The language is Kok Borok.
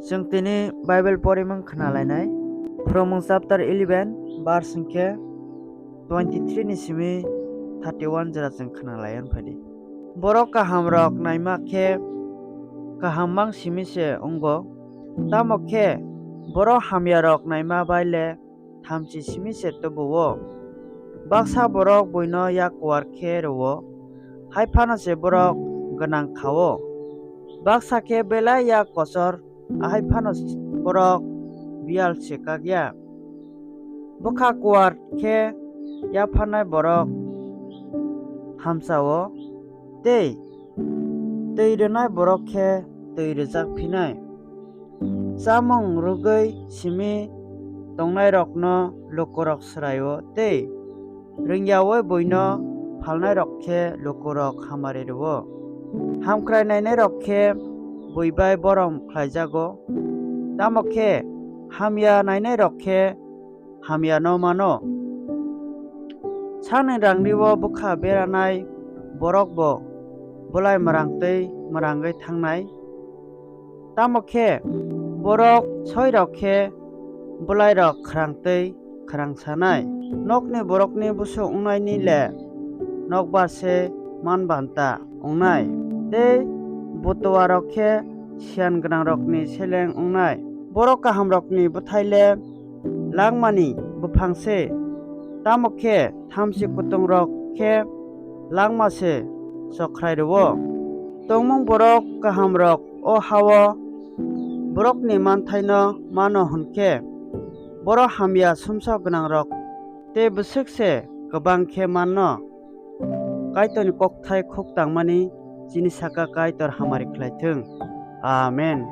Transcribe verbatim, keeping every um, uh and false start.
Chwng tini Bible porimung khna lainai. Phrwngmung chapter eleven, verse hwnkhe twenty-three ni simi thirty-one jora chwng khna laiwi phaidi. Borok kahamrok naima khe kaham mang simi se wngo, tamo khe borok hamyarok naima bai le thamchi simi se tubu-o. Baksa borok buino yak kuar khe rw-o, hai phano se borok gwnang kha-o. Baksa khe belai yak kochor, ahai phano borok biyal se kak ya. Bwkha kuar khe yapharnai borok hamcha-o, tei twi rwnai borok khe twi rwjak phinai. Chamung rwgwi simi tongnairokno lukurok swrai-o tei rwngyaui buino phalnairok khe lukurok hamari rw-o. Hamkrai nainairok khe bui bai borom khlaijago, tamo khe hamya nainairok khe hamyano mano. Sakni rangri-o bwkha beranai borokbo bwlai mwrang twi mwrangwi thangnai. Tamo khe borok soirok khe bwlairok khwrang twi khwrang sanai. Nokni borokni busuk wngnaini le nokbar se man banta wngnai, tei butuarok khe siyan gwnangrokni seleng wngnai. Borok kahamrokni bwthai le langmani buphang se, tamo khe thamchi kutungrok khe langma se chokkhrai rw-o. Tongmung borok kahamrok o ha-o borokni manthaino mano hwn khe, borok hamya sumsok gwnangrok tei bwswk se kwbang khe manno. Kaitorni kokthai khuk tangmani chini saka Kaitor hamari khlai thung. Amen.